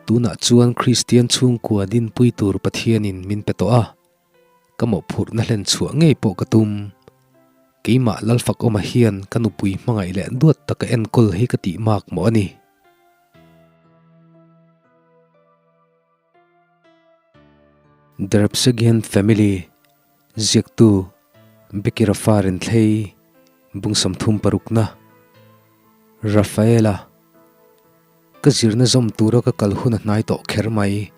Tunah chuan Kristian chhungkua dinpui tur Pathianin min pe tawh a, ka mawhphurhna hlen chhuah ngei pawh ka tum. Keimah Lalfakawma hian ka nupui hmangaih leh duat taka enkawl hi ka tih mak mawh a ni. Derepsegian Family, Ziaktu, Becky Rafa Renthlei, Bung 36 na, Rafaela, Ka zirna zawm tura ka kal hun a hnai tawh kher mai.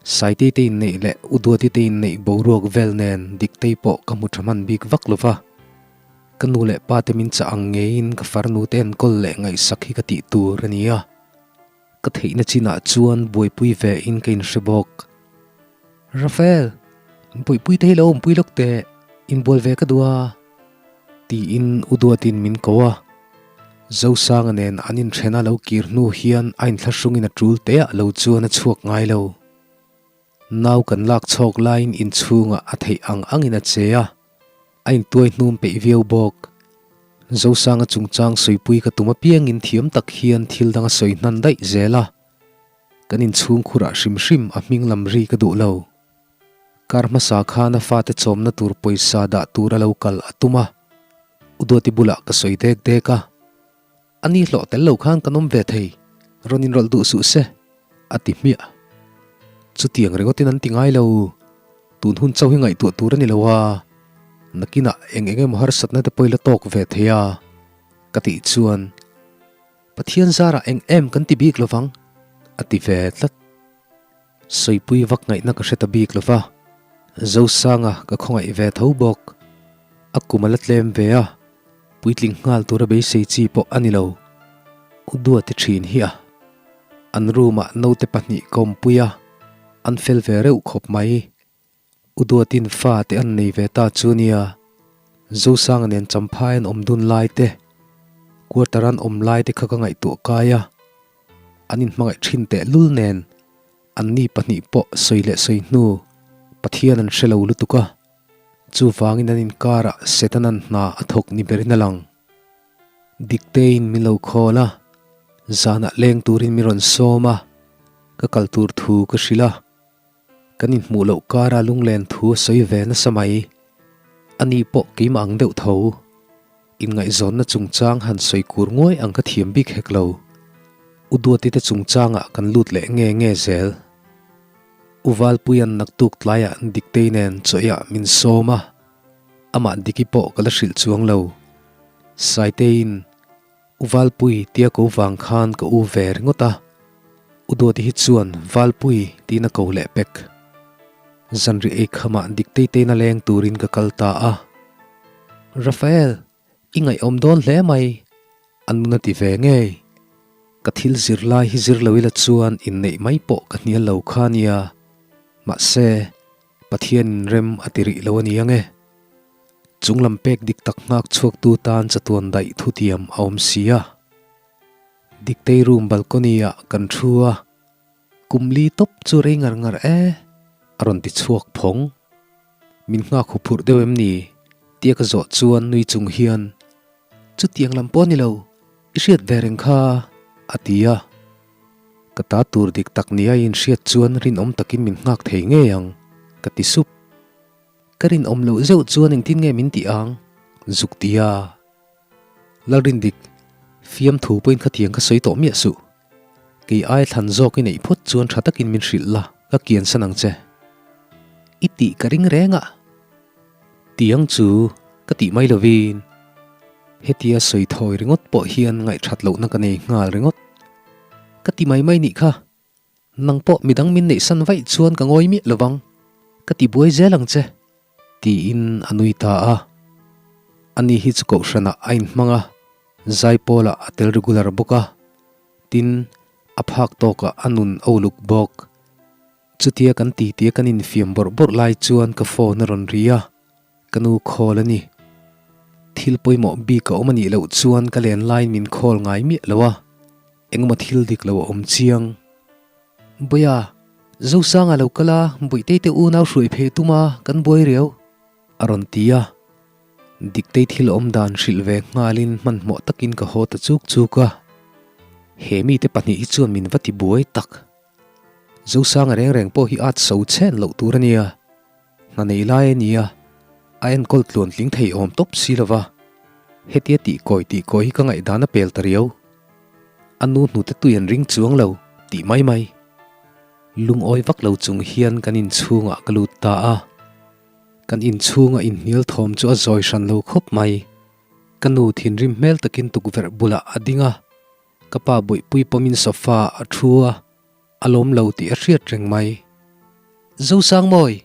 Saitei te inneih leh Uduati te inneih boruak vel nen Diktei pawh ka hmu tha hman bik vak lo va. Ka nu leh pa te min chah ang ngeiin ka farnu te enkawl leh ngaihsak hi ka tih tur a ni a. Ka theihna chinah chuan buaipui ve in ka inhre bawk. Rafael, buaipui te hi lo awmpui lawk teh, inbual ve ka duh a, tiin u Duatin min ko a. Zosanga nen an inthena lo kir hnu hian a inthlahrungin a tul teah lo chuan a chhuak ngai lo. Nau kan lak chhawk laiin inchhungah a theih ang angin a che a. A intuai hnum peih viau bawk. Zosanga chungchang sawipui ka tum apiangin thiam tak hian thil dang a sawi hnan daih zel a. Kan inchhung khurah hrim hrim a hming lam ri ka duh lo. Kar hmasa khan a fate chawmna tur pawisa dah tur a lo kal a tum a. U Duati bulah ka sawi dek dek a. A ni hlawh tel lo khan kan awm ve thei, rawn inrawlh duh suh se, a ti hmiah. Chutiang ringawtin an ti ngai lo, tun hun chauh hi ngaihtuah tur a ni lo a, nakinah eng eng emaw harsatna te pawh i la tawk ve thei a, ka tih chuan, Pathian zarah eng em kan ti bik lovang, a ti ve tlat. Sawipui vak ngaihna ka hre ta bik lo va, Zosanga ka khawngaih ve tho bawk. A kum a la tlem ve a, puitling nghal tura beisei chi pawh a ni lo. U Duati thin hi a, an room-ah naute pahnih ka awmpui a, an fel ve reuh khawp mai. U Duatin fa te an nei ve ta chu nia, Zosanga nen Champhai an awm dun lai te, quarter an awm lai te kha ka ngaihtuah kai a, an inhmangaih thin teh lul nen an ni pahnih pawh sawi leh sawi hnu Pathian an hre lo lutuk a, chuvangin an inkarah Setanan hna a thawk ni berin a lang. Diktein min lo khawl a, zanah leng turin min rawn sawm a, ka kal tur thu ka hrilh a. Kan inhmuh loh kara lunglen thu a sawi ve nasa mai. Ani pawh keimah ang deuh tho. Inngaihzawnna chungchang han sawi kur nguai ang ka thiam bik hek lo. U Duati te chungchangah kan lut leh nge nge zel. U Valpuia'n naktuk tlaiah Diktei nen chawih ah min sawm a, amah Diki pawh ka la hrilh chuang lo. Saiteiin U Valpui tia ko vang khan ka u ve ringawt a, U Duati hi chuan Valpui tiin a ko leh pek. Zanri ei khamah dik tei teina leng turin ka kal ta a. Rafael, i ngaihawm dawn hle mai, a nun a ti ve ngei. Ka thil zir lai hi zir lo ila chuan inneih mai pawh ka hnial lo kha nia. Mahse, Pathianin rem a ti rih lo a ni ang e. Chung lam pek dik tak nghak chhuaktu tan chatuan daih thutiam a awm si a. Diktei room balcony ah kan thu a, kum li tawp chu rei ngar ngar e, a rawn ti chhuak phawng. Min nghak huphurh deuh em ni? tia ka zawh chuan nui chung hian, Chutiang lam pawh a ni lo, i hriat ve reng kha, a ti a. Ka ta tur dik tak nia i inhriat chuan rinawm takin min nghak thei ngei ang, ka ti sup. Ka rinawm loh zeuh chuan engtin nge min tih ang? Zuk ti a. Lalrindik, fiamthu pawhin khatiang ka sawi tawh miah suh. Kei ai thlan zawk i neih phawt chuan tha takin min hrilh la, ka kiansan ang che. I tih ka ring reng a. Tiang chu ka tih mai lovin hetia sawi thawi ringawt pawh hian ngaihthat lohna ka nei nghal ringawt. Ka ti mai mai nih kha. Nang pawh midang min neihsan vaih chuan ka ngawi miah lovang, ka ti buai zel ang che, tiin a nui ta a. Ani hi chu kohhranah a inhmang a, Zaipawlah a tel regular bawk a, tin, a phak tawkah a nun a uluk bawk. Chutia kan titi a kan infiam bawrh bawrh lai chuan ka phone a rawn ri a, ka nu call a ni. Thil pawimawh bik a awm a nih loh chuan ka len laiin min call ngai miah lo a. Engemaw thil dik lo a awm chiang. Bawia, Zosanga lo kal a, Bawihtei te unau hruai phei tum a, kan buai riau, a rawn ti a. Diktei thil awm dan hrilh ve nghalin hmanhmawh takin ka haw ta chuk chuk a. He mite pahnih hi chuan min va ti buai tak. Zosanga reng reng pawh hi at so chhen loh tur a nia. Hna nei lai a nia, a enkawl tluan tling thei awm tawp si lo va. Hetia tih kawi tih kawi hi ka ngaihdan a pel ta riau. A nu hnute tui an ring chuang lo tih mai mai. Lungawi vak lo chung hian kan inchhungah ka lut ta a. Kan inchhunga inhnial thawm chu a zawi hran lo khawp mai. Ka nu thinrim hmel takin tukverh bulah a ding a, ka pa bawihpui pawmin sofa a thu a, a lawm lo tih a hriat reng mai. Zosangmawi,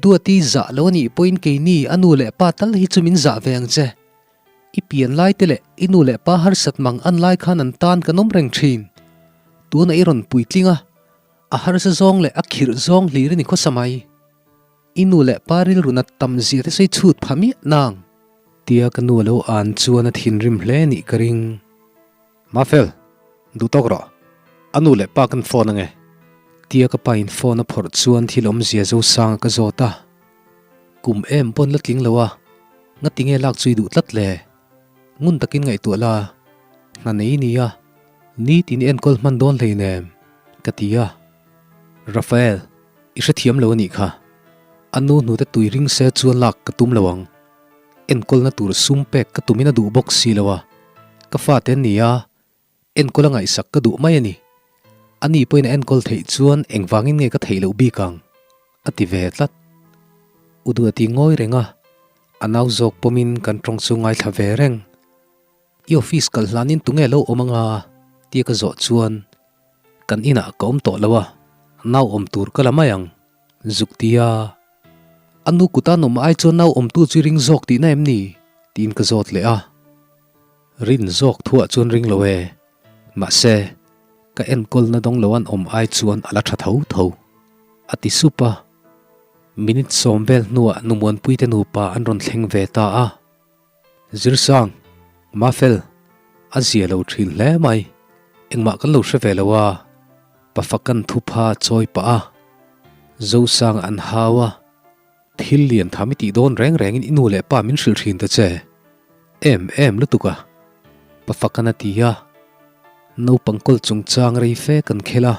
Duati zah lo a nih pawhin keini a nu leh pa tal hi chu min zah ve ang che. I pian lai te leh i nu leh pa harsat mang an lai khan an tan kan awm reng thin. Tunah i rawn puitling a, a harsa zawng leh a khirh zawng hlir i ni khawsa mai. I nu leh pa rilru nat tam zia te sawi chhut pha miah nang. Tia ka nu a lo an chuan a thinrim hle nih ka ring. Mafel, duh tawk rawh. A nu leh pa kan phone ange. Tia ka pa in phone a phawrh chuan thil awmzia Zosanga ka zawt a. Kum em pawn la tling lo a, ngati nge lak chui duh tlat le? Ngun takin ngaihtuah la, hna nei nia, nitin i enkawl hman dawn hleinem, ka ti a. Rafael, i hrethiam lo a nih kha. A nu hnute tui ring se chuan lak ka tum lo ang. Enkawlna tur sum pek ka tumin a duh bawk si lo a, ka fate an ni a, enkawl a ngaihsak ka duh mai a ni. A ni pawhin a enkawl theih chuan engvangin nge ka theih loh bik ang? a ti ve tlat. U Duati ngawi reng a, a nau zawk pawmin kan tawng chu ngaithla ve reng. I office kal hlanin tunge lo awm anga? tia ka zawh chuan Kan inah ka awm tawh lo a, nau awm tur ka la mai ang, zuk ti a. A nu kuta nawm ai chuan nau awmtu chu i ring zawk tihna em ni? tiin ka zawt leh a. Rin zawk thuah chuan ring lo e, mahse, ka enkawlna dawng lo an awm ai chuan a la tha tho tho, a ti sup a. Minute sawm vel hnuah Numuanpuite nupa an rawn thleng ve ta a. Zirsang, Mafel, a zia lo thin hle mai. Engmah kan lo hre ve lo a, pafa kan thupha chawi pah a, Zosang an hau a, thil lian tham i tih dawn reng rengin i nu leh pa min hrilh thin ta che. Em em lutuk a, pafa kan a ti a, naupang kawl chungchang rei fe kan khel a,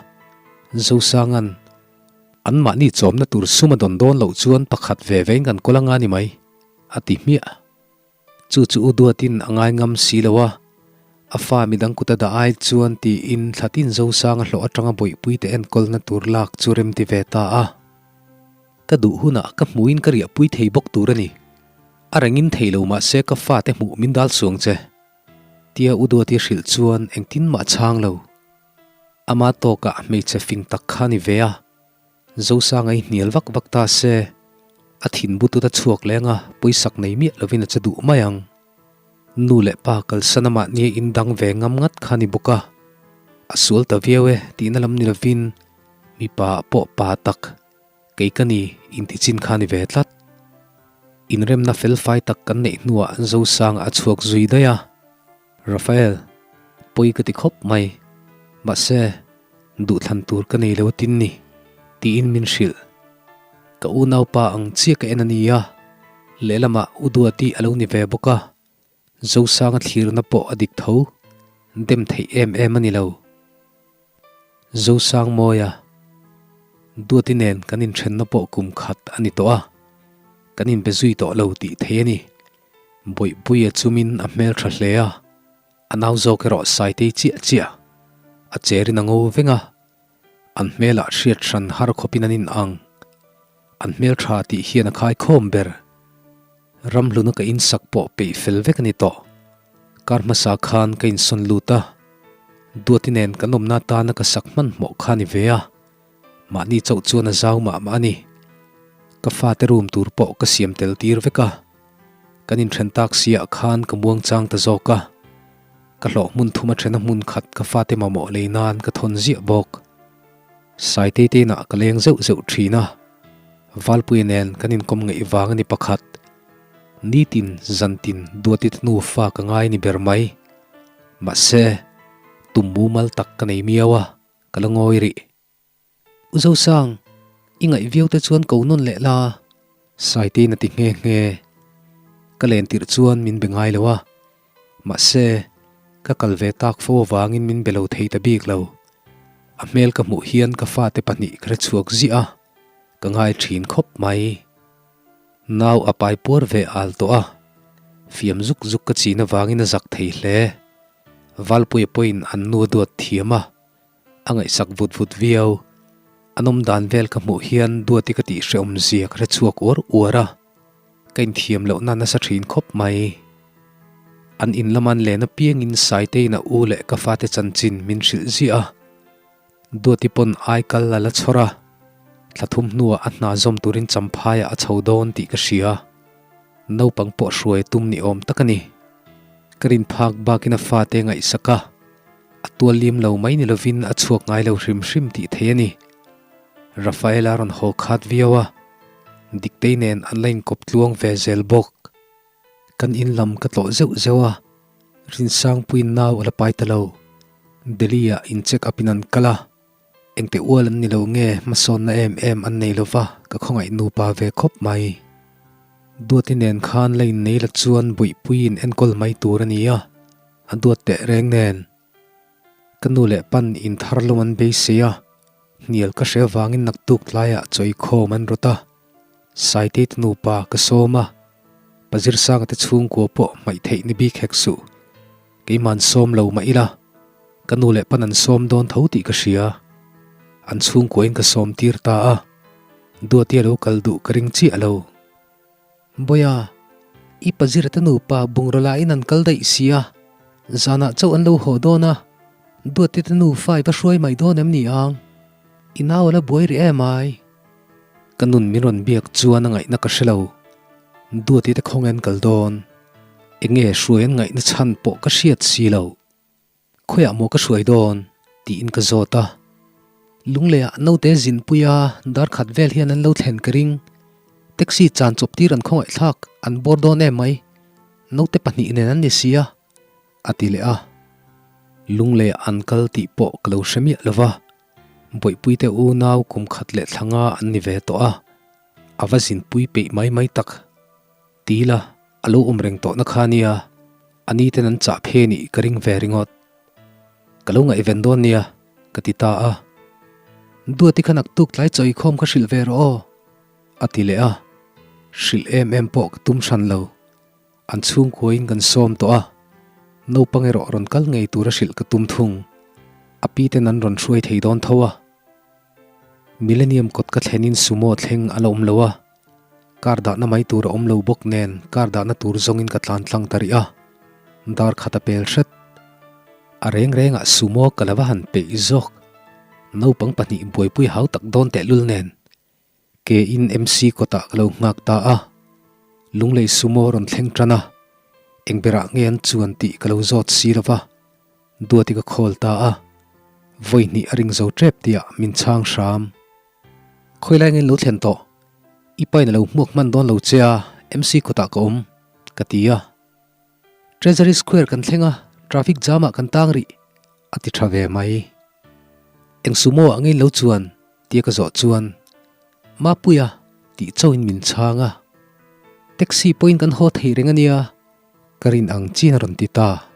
Zosanga'n anmahni chawmna tur sum a dawn dawn loh chuan pakhat ve vein kan kawl anga ni mai. A ti hmiah. Chu chu u Duatin a ngai ngam si lo a, a fa midang kut a dah ai chuan tiin Thlatin Zosanga hlawh atanga bawihpuite enkawlna tur lak chu rem ti ve ta a. Ka duh hunah ka hmuhin ka riahpui thei bawk tur a ni. A rengin thei lo mahse ka fate hmuh min dal suang che. Tia u Duati hrilh chuan engtin mah chhang lo. Ama tawkah hmeichhe fing tak kha ni ve a. Zosanga i hnial vak vak ta se, a thin butut a chhuak leng a, pawisak nei miah lovin a che duh mai ang. Nu leh pa kalsan amah nia in dang ve ngam ngat kha ni bawk a, a sual ta viau e tihna lam ni lovin mipa ah pawh pa tak kei ka ni intichin kha ni ve tlat. Inremna felfai tak kan neih hnuah Zosanga a chhuak zui daih a. Rafael, pawi ka ti khawp mai. Mahse, duhthlan tur ka nei lo tin ni, tiin min hrilh. Ka unaupa ang chiah ka en a nia, lehlamah U Duati a lo ni ve bawk a, Zosanga thlirna pawh a dik tho, dem theih em em a ni lo. Zosangmawia, Duati nen kan inthenna pawh kum khat a ni tawh a, kan inbe zui tawh lo tih theih a ni. Bawihpuia chumin a hmel tha hle a, a nau zawk erawh Saitei chiah chiah a cherin a ngo veng a, an hmelah hriat hran har khawpin an in ang. An hmel tha tih hian a khai khawm ber. Ramhluna ka insak pawh peih fel vek a ni tawh. Kar hmasa khan ka insawn lut a, Duati nen kan awmna atana ka sak hmanhmawh kha a ni ve a, Mahni chauh chuan a zau mah mah a ni. Ka fate room tur pawh ka siam tel tir vek a. Kan inthen tak siah khan ka muang chang ta zawk a. Ka hlawh hmun thum a then a hmun khat ka fate mamawh lei nan ka thawn ziah bawk. Saitei te inah ka leng zeuh zeuh thin a. Valpuia nen kan inkawm ngeih vang a ni pakhat. Nitin zantin Duati te nufa ka ngai ni ber mai. Mahse, tum mumal tak ka nei miau a. Ka la ngawi rih. U Zosang, i ngaih viau te chuan ko nawn leh la. Saitein a ti nghe nghe. Ka len tirh chuan min be ngai lo a. Mahse, ka kal ve tak fo avangin min be lo thei ta bik lo. A hmel ka hmuh hian ka fate pahnih ka hrechhuak ziah a, ka ngai thin khawp mai. Nau a pai puar ve al tawh a, fiam zuk zuk ka chin avangin a zak thei hle. Valpuia pawhin an nu a duat thiam a, a ngaihsak vut vut viau. An awm dan vel ka hmuh hian duati ka tih hrehawm zia ka hrechhuak uar uar a. Ka inthiam lohna nasa thin khawp mai. An in lama an len apiangin Saitein a u leh ka fate chanchin min hrilh ziah a. Duati pawn ai kal a la chhawr a, thla thum hnuah a hna zawm turin Champhaiah a chho dawn tih ka hria. Naupang pawh hruai tum ni awm tak a ni. Ka rin phak bakin a fate ngaihsak a, a tual lim lo mai ni lovin a chhuak ngai lo hrim hrim tih theih a ni. Rafaela rawn haw khat viau a, Diktei nen an la inkawp tluang ve zel bawk. Kan in lam ka tlawh zeuh zeuh a, Rinsangpuiin nau a la pai ta lo. Delhi ah in check up in an kal a, engte ual an ni lo nge hmasawnna em em an nei lo va, ka khawngaih nupa ve khawp mai. Duati nen khan la innei la chuan Buihpuiin enkawl mai tur a ni a, a duat teh reng nen. Ka nu leh pan in thar lawm an beisei a, hnial ka hre avangin naktuk tlaiah chawikhawm an rawt a, Saitei te nupa ka sawm a, Pazirsanga te chhungkua pawh hmaih theih ni bik hek suh. Keiman sawm lo mah ila, ka nu leh pan an sawm dawn tho tih ka hria. An chhungkuain ka sawm tir ta a, Duati a lo kal duh ka ring chiah lo. Bawiha, i pazira te nupa bungraw la in an kal daih si a, zanah chauh an lo haw dawn a, Duati te nufa i va hruai mai dawn em ni ang? I nau a la buai rih em ai? Ka nun min rawn biak chuan a ngaihna ka hre lo. Duati te khawnge an kal dawn? Enge hruai an ngaihna chhan pawh ka hriat si lo. Khawiah maw ka hruai dawn? tiin ka zawt a. Lungleiah naute zinpui a dar khat vel hian an lo thlen ka ring. Taxi chan chawp tir an khawngaihthlak an bawr dawn em mai. Naute pahnih nen an ni si a, a ti leh a. Lungleiah an kal tih pawh ka lo hre miah lo va. Bawihpuite unau kum khat leh thla nga an ni ve tawh a, a va zinpui peih mai mai tak. Ti la, a lo awm reng tawhna kha nia, a ni ten an chah phe nih ka ring ve ringawt. Ka lo ngaihven dawn nia, ka ti ta a. Duati kha naktuk tlai chawikhawm ka hrilh ve rawh aw, a ti leh a. Hrilh em em pawh ka tum hran lo. An chhungkuain kan sawm tawh a, naupang erawh rawn kal ngei tura hrilh ka tum thung. A pi ten an rawn hruai thei dawn tho a. Millennium kawt ka thlenin sumo thleng a la awm lo a, car dahna mai tur a awm lo bawk nen car dahna tur zawngin ka tlan tlang ta rih a, dar khat a pel hret. A reng rengah sumo ka la va han peih zawk, naupang pahnih buaipui hau tak dawn tehlul nen ke in MC kawtah ka lo nghak ta a, Lunglei sumo rawn thleng tan a, eng berah nge an chuan tih ka lo zawt si lo va. Duati ka call ta a, vawi hnih a ring zo tep tihah min chhang hram. Khawi lai ngin lo thlen tawh, i pain a lo hmuak hman dawn lo che a, MC kawtah ka awm, ka ti a. Treasury Square kan thleng a, traffic jam ah kan tang rih, a ti tha ve mai. Eng sumo ah ngin lo chuan tia ka zawh chuan, Mapuia tih chauhin min chhang a, taxi pawhin kan haw thei reng a nia, Ka rin ang chin a rawn ti ta.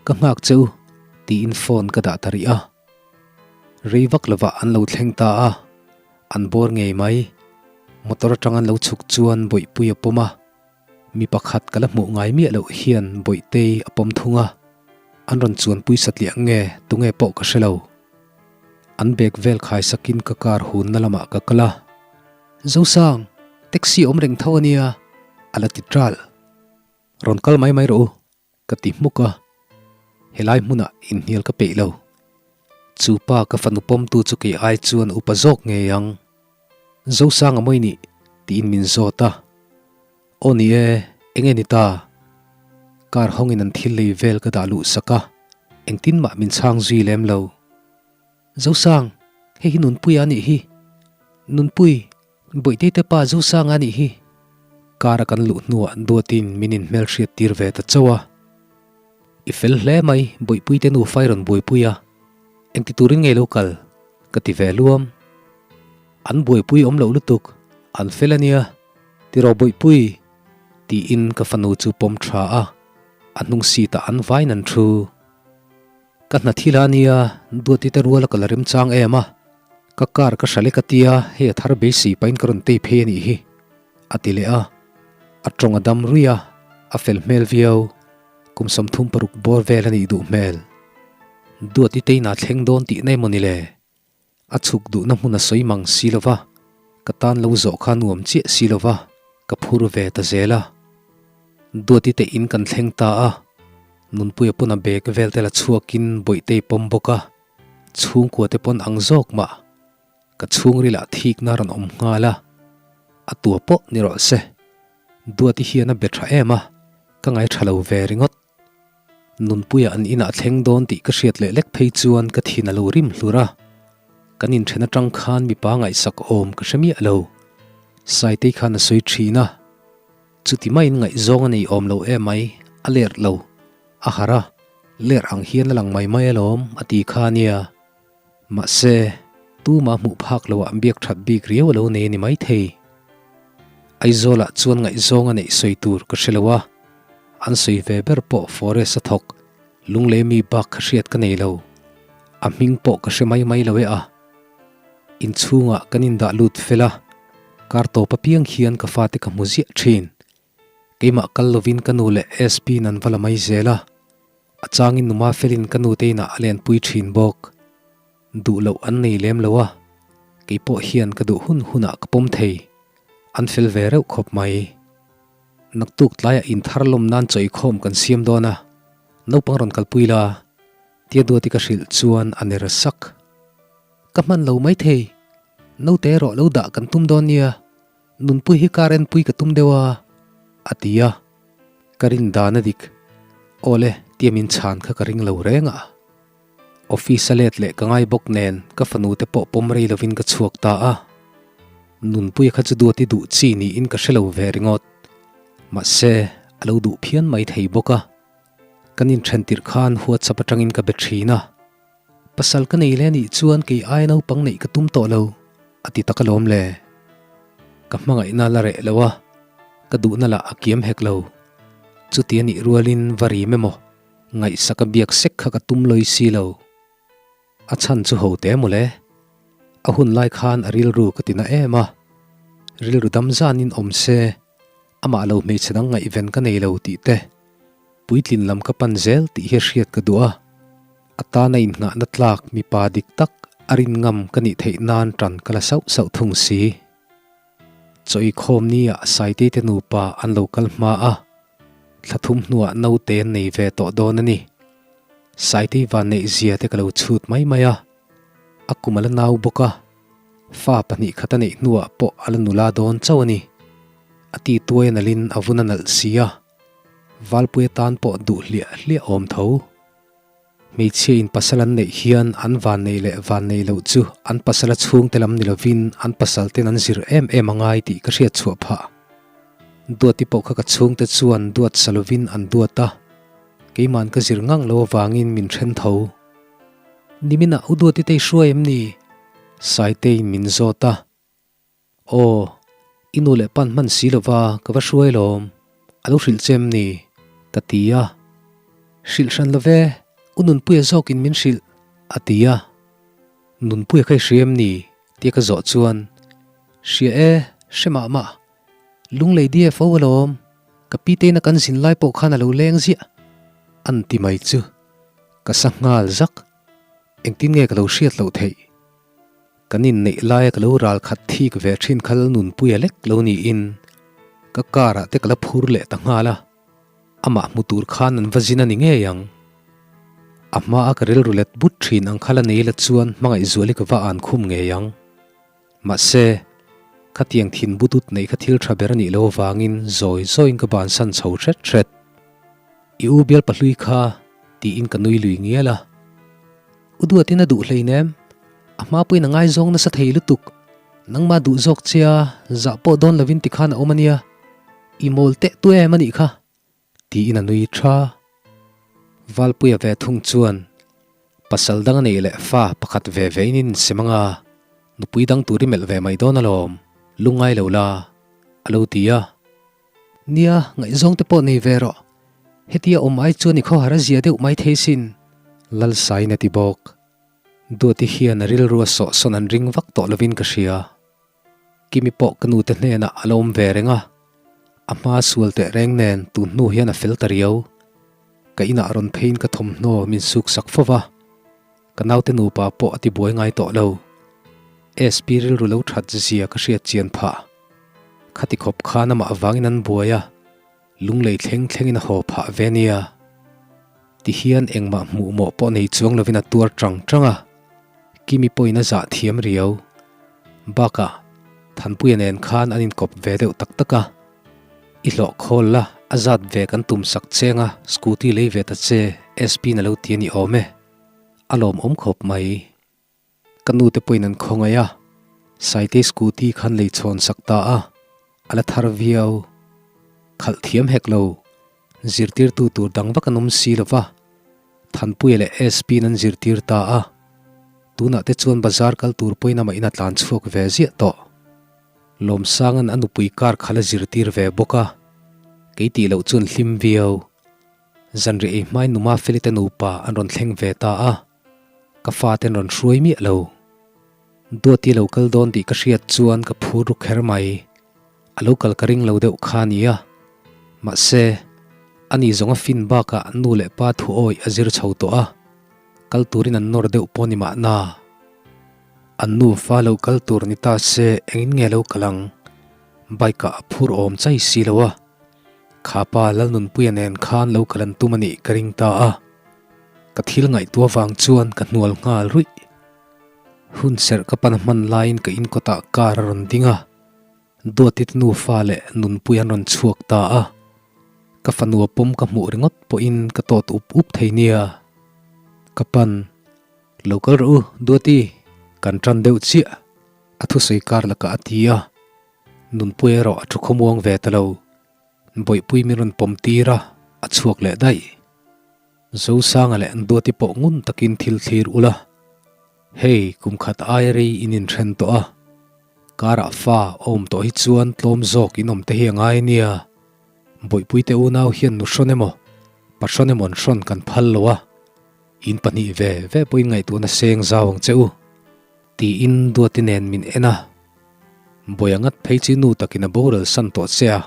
Ka nghak che u, tiin phone ka dah ta rih a. Rei vak lovah an lo thleng ta a, an bawr ngei mai. Motor atang an lo chhuk chuan Bawihpui a pawm a, mi pakhat ka la hmuh ngai miah loh hian Bawihtei a pawm thung a. An rawn chuanpui satliah nge tunge pawh ka hre lo. An bag vel khai sakin ka car hunna lamah ka kal a. Zosang, taxi awm reng tho a nia, a la ti ṭal. Rawn kal mai mai rawh u, ka ti hmuk a, helai hmunah inhnial ka peih lo. Chu pa ka fanu pawmtu chu kei ai chuan upa zawk ngei ang. Zosanga mawi nih? tiin min zawt a. Aw ni e, eng nge ni ta? Car hawngin an thil lei vel ka dah luh sak a, engtin mah min chhang zui lem lo. Zosang, hei hi Nunpuia a nih hi. Nunpui, Bawihtei te pa Zosanga a nih hi. Car a kan luh hnuah Duatin min inhmelhriat tir ve ta chauh a. I fel hle mai, Bawihpui te nufa i rawn buaipui a. Engti turin nge lo kal? Ka ti ve luam. An buaipui awm loh lutuk, an fel a nia. Tiraw Bawihpui? Tiin ka fanu chu pawm tha a, a hnung seat ah an vain an thu. Ka hna thil a nia, Duati te rual a ka la remchang em a, ka car ka hral e ka tia, hei a thar beisei pahin ka rawn tei phei a nih hi, a ti leh a. A tawng a dam ruih a, a fel hmel viau. Kum 36 bawr vel a nih duh hmel. Duati te inah thleng dawn tih na emaw ni le? A chhuk duhna hmun a sawi mang si lo va, ka tan lo zawh kha nuam chiah si lo va, ka phur ve ta zel a. Duati te in kan thleng ta a, Nunpuia pawn a bag vel te la chhuakin Bawihtei pawm bawk a, chhungkua te pawn ang zawk mah. Ka chhungril ah thikna rawn awm nghal a, a tua pawh ni rawh se. Duati hian a be tha em a, ka ngaithla lo ve ringawt. Nunpuia an inah thleng dawn tih ka hriat leh lek phei chuan ka thin a lo rim hlur a, kan inthen atang khan mipa ngaihsak awm ka hre miah lo. Saitei khan a sawi thin a, chuti maiin ngaihzawng a nei awm lo emai, a lerh lo, a harh a, lerh ang hian a lang mai mai alawm a ti kha a nia. Mahse, tuma hmuh phak loah biak that bik riau a lo nei a ni maithei. Aizawlah chuan ngaihzawng a neih sawi tur ka hre lo a, an sawi ve ber pawh forest a thawk, lunglei mi bak kha hriat ka nei lo. A hming pawh ka hre mai mai lo e a. Inchhungah kan indah lut fel a, kar tawp apiang hian ka fate ka hmu ziah thin. Keimah kal lovin ka nu leh SP in an va la mai zel a, a changin numa felin ka nute inah a lenpui thin bawk. Duh loh an nei lem lo a, kei pawh hian ka duh hun hunah ka pawm thei. An fel ve reuh khawp mai. Naktuk tlaiah inthar lawm nan chawikhawm kan siam dawn a, naupang rawn kalpui la, tia duati ka hrilh chuan a ner sak. Ka hman lo maithei, naute erawh lo dah kan tum dawn nia. Nunpui hi car enpui ka tum deuh a, a ti a. Ka rin dan a dik. Awle, tia min chhan kha ka ring lo reng a. Office a let leh ka ngai bawk nen ka fanu te pawh pawm rei lovin ka chhuak ta a. Nunpuia kha chu duati duh chi niin ka hre lo ve ringawt. Mahse, a lo duh phian mai thei bawk a. Kan inthen tirh khan WhatsApp atangin ka be thin a. Pasal ka nei leh anih chuan kei aia naupang neih ka tum tawh lo, a ti tak alawm le. Ka hmangaihna la reh lo a, ka duhna lah a kiam hek lo. Chuti anih rualin va rim emaw, ngaihsak a biak sek kha ka tum lawi si lo. A chhan chu ho te mawle. A hun lai khan a rilru ka ti na em a, rilru dam zanin awm se, amah lo hmeichhe dang ngaihven ka nei lo tih te, puitlin lam ka pan zel tih hi hriat ka duh a. A tana innghahna tlak mipa dik tak a rin ngam ka nih theih nan tan ka la sauh sauh thung si. Chawikhawm nia Saitei te nupa an lo kal hma a, thla thum hnuah naute an nei ve tawh dawn a ni. Saitei vanneih zia te ka lo chhut mai mai a, a kum a la nau bawk a, fa 2 khat a neih hnuah pawh a la nula dawn chauh a ni. A ti tuai a nalhin a vun a nalh si a, Valpui atan pawh duh hliah hliah awm tho. Hmeichhia in pasal an neih hian an vanneih leh vanneih loh chu an pasala chhungte lam ni lovin an pasal ten an zir em em a ngai tih ka hriat chhuah phah. Duati pawh kha ka chhungte chuan duat sa lovin an duat a, keiman ka zir ngang lo avangin min then tho. Niminah u Duati te i hruai em ni? Saiteiin min zawt a. Aw, i nu leh pan hman si lova ka va hruai lawm, a lo hrilh che em ni? ka ti a. Hrilh hran lo ve, u Nunpuia zawkin min hrilh, a ti a. Nunpuia kha i hria em ni? tia ka zawh chuan, Hria e, hre mah mah. Lunglei DFO alawm, ka pi teina kan zin lai pawh khan a lo leng ziah, an ti mai chu. Ka sa nghal zak, engtin nge ka lo hriat loh theih? Kan inneih laia ka lo ral khat thik ve thin kha Lalnunpuia lek lo niin ka car ah te ka la phur leh ta nghal a, amah hmu tur khan an va zin a ni ngei ang. A hma a ka rilru let but thin ang kha la nei la chuan hmangaihzuali ka va an khum ngei ang. Mahse, khatiang thin butut neih kha thil tha ber a nih loh avangin zawi zawiin ka bansan chho hret hret. I u bial pahlui kha tiin ka nui lui ngial a. U Duatin a duh hleinem, a hma pawhin a ngaizawng nasa thei lutuk. Nangmah duh zawk che a, zah pawh dawn lovin tikhan a awm a nia. I mawl teh tu em a nih kha? tiin a nui tha. Valpuia ve thung chuan pasal dang a neih leh fa pakhat ve ve in insem anga nupui dang tur i melh ve mai dawn alawm, lungngai lo la, a lo ti a. Nia, ngaihzawng te pawh nei ve rawh. Hetia awm ai chuan i khawhar a zia deuh mai thei sin. Lalsaiin a ti bawk. Duati hian a rilru a sawh sawn an ring vak tawh lovin ka hria. Kimi pawh ka nute hnenah a lo awm ve reng a, a hma sual teh reng nen tun hnu hian a fel ta riau. Ka inah rawn pheiin ka thawmhnaw min suk sak fo va, ka naute nupa pawh a tibuai ngai tawh lo. SP rilru lo that zia ka hriat chian phah. Khati khawp khan amah avangin an buai a, lunglei thleng thlengin a haw phah ve nia. Tihian engmah hmuh mawh pawh nei chuang lovin a tuar tang tang a, Kimi pawhin a zah thiam riau. Bakah, Thanpuia nen khan an inkawp ve deuh tak tak a. I hlawh khawl la, a zat ve kan tum sak cheng a, scooty lei ve ta che, SP na lo ti a ni awm e. A lawmawm khawp mai. Ka nu te pawhin an khawngaih a, Saitei scooty khan lei chhawn sak ta a, a la thar viau. Khalh thiam hek lo, zirtirtu tur dang vak an awm si lo va, Thanpuia leh SP in an zirtir ta a, tunah te chuan bazar kal tur pawhin amah in a tlan chhuak ve ziah tawh. Lawmsanga'n a nupui car khalh a zirtir ve bawk a, kei tih loh chuan hlim viau. Zanriah ei hmain Numa Felite nupa an rawn thleng ve ta a. Ka fate an rawn hruai miah lo. Duati lo kal dawn tih ka hriat chuan ka phur ru kher mai. A lo kal ka ring lo deuh kha a nia. Mahse, ani zawng a fin bakah nu leh pa thu awih a zir chho tawh a, kal turin an nawr deuh pawh ni mahna. An nufa lo kal tur ni ta se engin nge lo kal ang? Bike ah a phur awm chai si lo a. Kha pa Lalnunpuia nen khan lo kal an tum a nih ka ring ta a. Ka thil ngaihtuah vang chuan ka hnual nghal ruih. Hun serh ka pan hman laiin ka inkawtah car a rawn ding a, Duatit nufa leh Nunpui an rawn chhuak ta a. Ka fanua pawm ka hmuh ringawt pawhin ka tawt up up thei nia. Ka pan, Lo kal rawh u, Duati, kan tan deuh chiah, a thusawi kar lakah a ti a. Nunpui erawh a thu khawmuang ve ta lo. Bawihpui min rawn pawm tir a, a chhuak leh daih. Zosanga leh Duati pawh ngun takin thil thlir ula, hei kum khat aia rei in inthen tawh a, karah fa awm tawh hi chuan tlawm zawk in awm te hi a ngai nia. Bawihpuite unau hian nu hrawn emaw, pa hrawn emaw an hrawn kan phal lo a, in pahnih ve ve pawhin ngaihtuahna seng zau ang che u, tiin Duati nen min en a. Bawiha ngat phei chu nu takin a boral san tawh che a,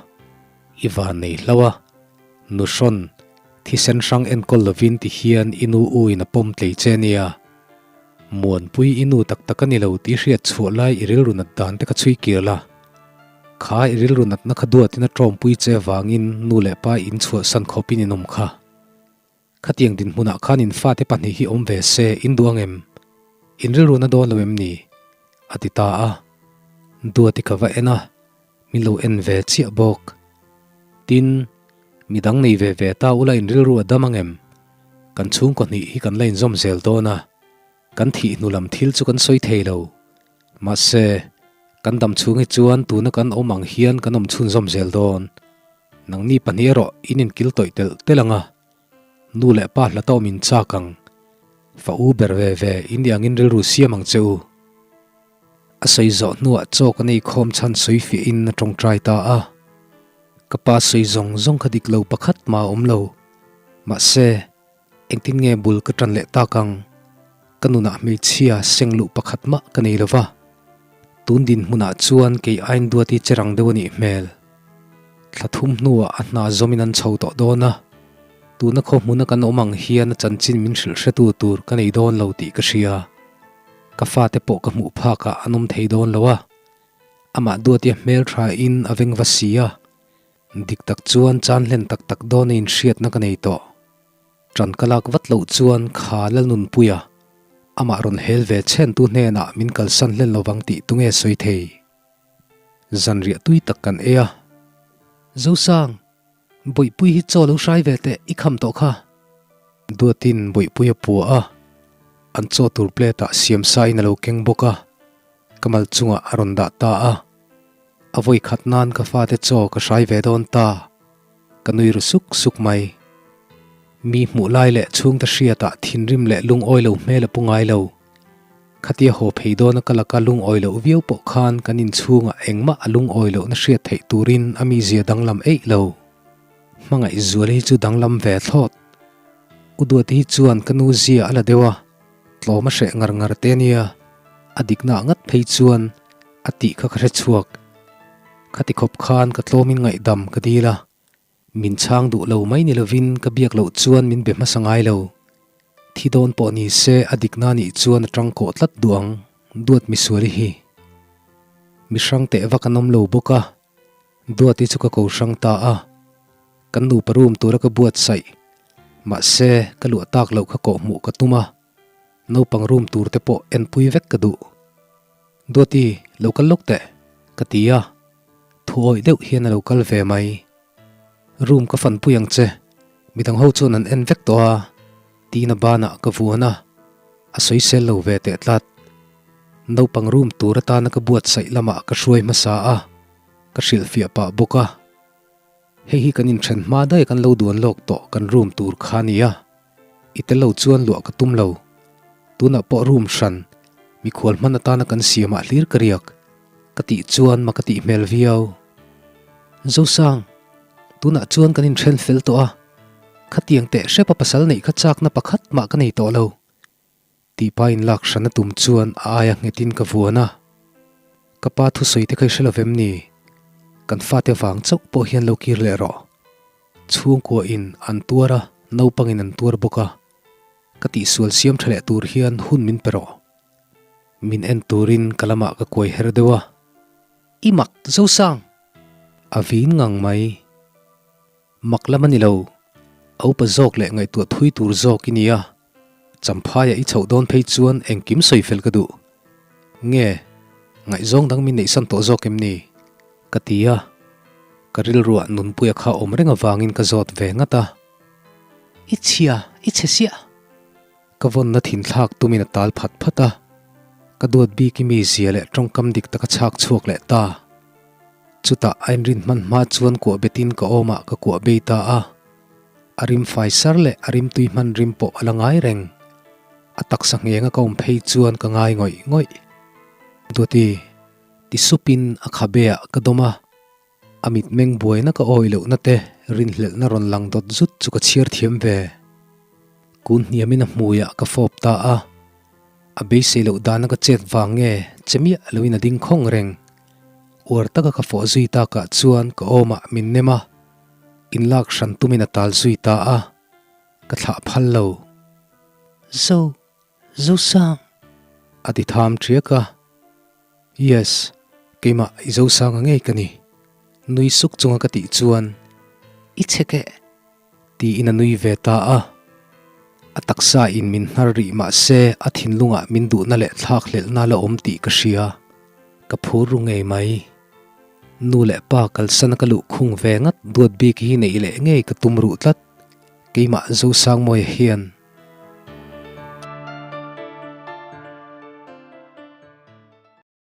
i van nei hlo a. Nu hrawn, thisen hrang enkawl lovin ti hian i nu u in a pawm tlei che nia. Muanpui i nu tak tak a ni lo tih hriat chhuah lai i rilru nat dan te kha chhui kir la. Kha i rilru natna kha duatin a tawmpui che vangin nu leh pa in chhuahsan khawpin in awm kha. Khatiang dinhmunah khan in fate pahnih hi awm ve se in duh ang em? In rilru na dawn lo em ni? A ti ta a. Duati ka va en a, min lo en ve chiah bawk. Tin, midang nei ve ve ta ula in rilru a dam ang em? Kan chhungkaw hnih hi kan la inzawm zel dawn a, kan thih hnu lam thil chu kan sawi thei lo. Mahse, kan dam chhung hi chuan tuna kan awm ang hian kan awm chhunzawm zel dawn. Nangni pahnih erawh in inkil tawih telh telh ang a, nu leh pa hla tawm in chak ang, fa u ber ve ve in ni angin rilru siam ang che u. A sawi zawh hnuah chaw kan ei khawm chhan sawi fiahin a tawngtai ta a. Ka pa sawi zawng zawng kha dik lo pakhat mah a awm lo. Mahse, engtin nge bul ka tan leh tak ang? Ka nunah hmeichhia seng luh pakhat mah ka nei lo va. Tun dinhmunah chuan kei ain duati che rang deuh a nih hmel. Thla thum hnuah a hna zawmin an chho tawh dawn a, tuna khaw hmuna kan awm ang hian a chanchin min hrilh hretu tur ka nei dawn lo tih ka hria. Ka fate pawh ka hmuh phakah an awm thei dawn lo a, amah duatia hmel thain a veng va si a, dik tak chuan chan hlen tak tak dawn a inhriatna ka nei tawh. Ṭan ka lak vat loh chuan kha Lalnunpuia amah rawn hel ve chhentu hnenah min kalsan hlen lovang tih tunge sawi thei? Zanriah tui tak kan ei a. Zosang, Bawihpui hi chaw lo hrai ve teh, i kham tawh kha. Duatin Bawihpui a pua a, an chaw tur plate ah siam sa in a lo keng bawk a, ka mal chungah a rawn dah ta a. A vawi khat nan ka fate chaw ka hrai ve dawn ta, ka nui ru suk suk mai. Mi hmuh lai leh chhungte hriatah thinrim leh lungawi lo hmel a pu ngai lo. Khatia haw phei dawna ka laka lungawi loh viau pawh khan kan inchhungah engmah a lungawi lohna hriat theih turin a mizia danglam eih lo. Hmangaih zual hi chu danglam ve thlawt. U Duati hi chuan ka nu zia a la deuh a, tlawm a hreh ngar ngar te ania, a dikna ah ngat phei chuan a tih kha ka hre chhuak. Khati khawp khan ka tlawmin ngaihdam ka dil a, min chhang duh lo mai ni lovin ka biak loh chuan min be hmasa ngai lo. Thi dawn pawh ni se a dikna nih chuan a tangkawh tlat duh ang, Duat misuali hi. Mi hrang teh vak an awm lo bawk a, Duati chu ka ko hrang ta a, kan nupa room tura ka buatsaih. Mahse, ka luah tak loh kha kawhhmuh ka tum a, naupang room tur te pawh enpui vek ka duh. Duati, lo kal lawk teh, ka ti a, thu awih deuh hian a lo kal ve mai. Room ka fanpui ang che, midang ho chuan an en vek tawh a, tiin a banah ka vuan a, a sawisel lo ve teh tlat. Naupang room tur atana ka buatsaih lamah ka hruai hmasa a, ka hrilhfiah pah bawk a. Hei hi kan inthen hma daih kan lo duan lawk tawh kan room tur kha a nia. I tel lo chuan luah ka tum lo. Tunah pawh room hran, mikhual hman atana kan siamah hlir ka riak. Ka tih chuan ma ka tih hmel viau. Zosang, tunah chuan kan inthen fel tawh a. Khatiang teh hrepa pasal neih kha chakna pakhat mah ka nei tawh lo. Tih pa in lak hran a tum chuan a aia nghetin ka vuan a. Ka pa thusawi te kha i hre lo vem ni? Kan fate vang chauh pawh hian lo kir leh rawh. Chhungkua in an tuar a, naupang in an tuar bawk a. Ka tihsual siam tha leh tur hian hun min pe rawh. Min en turin ka lamah ka kuai her deuh a. I mak Zosang! A vin ngang mai. Mak lam a ni lo. A upa zawk leh ngaihtuah thui tur zawk i nia. Champhaia i chhoh dawn phei chuan engkim sawi fel ka duh. Nge, ngaihzawng dang min neihsan tawh zawk em ni? Ka ti a. Ka rilruah nunpuia kha awm reng avangin ka zawt ve ngat a. I chhia, i chhe siah! Ka vawnna thinthlak tumin a tal phat phat a. Ka duat bik i mi zia leh tawngkam dik tak a chhak chhuak leh ta. Chutah a inrin hman hma chuan kuah betin ka awmah ka kuah bei ta a. A rim fai sar leh a rimtui hman rim pawh a la ngai reng. A taksa nghenga ka awm phei chuan ka ngai ngawih ngawih. Duati, ti supin a khabeah ka dawm a. A mitmeng buaina ka awi lohna te rinhlelhna rawn lang dawt zut chu ka chhiar thiam ve. Kun hniamin a hmuiah ka fawp ta a. A beisei loh dana ka chet vang nge che miah loin a ding khawng reng. Uar taka ka fawh zui takah chuan ka awmah min nem a, inlak hran tumin a tal zui ta a, ka thlah phal lo. Zo, Zosang! A ti tham ṭiak a. Yes, keimah i Zosanga ngei ka ni. Nui suk chunga ka tih chuan, I chhek eh! Tiin a nui ve ta a. A taksa in min hnar rih mah se a thinlungah min duhna leh thlak hlelhna la awm tih ka hria. Ka phur ru ngei mai. Nu leh pa kalsana ka luh khung ve ngat duat bik hi neih leh ngei ka tum ruh tlat. Keimah Zosangmawia hian.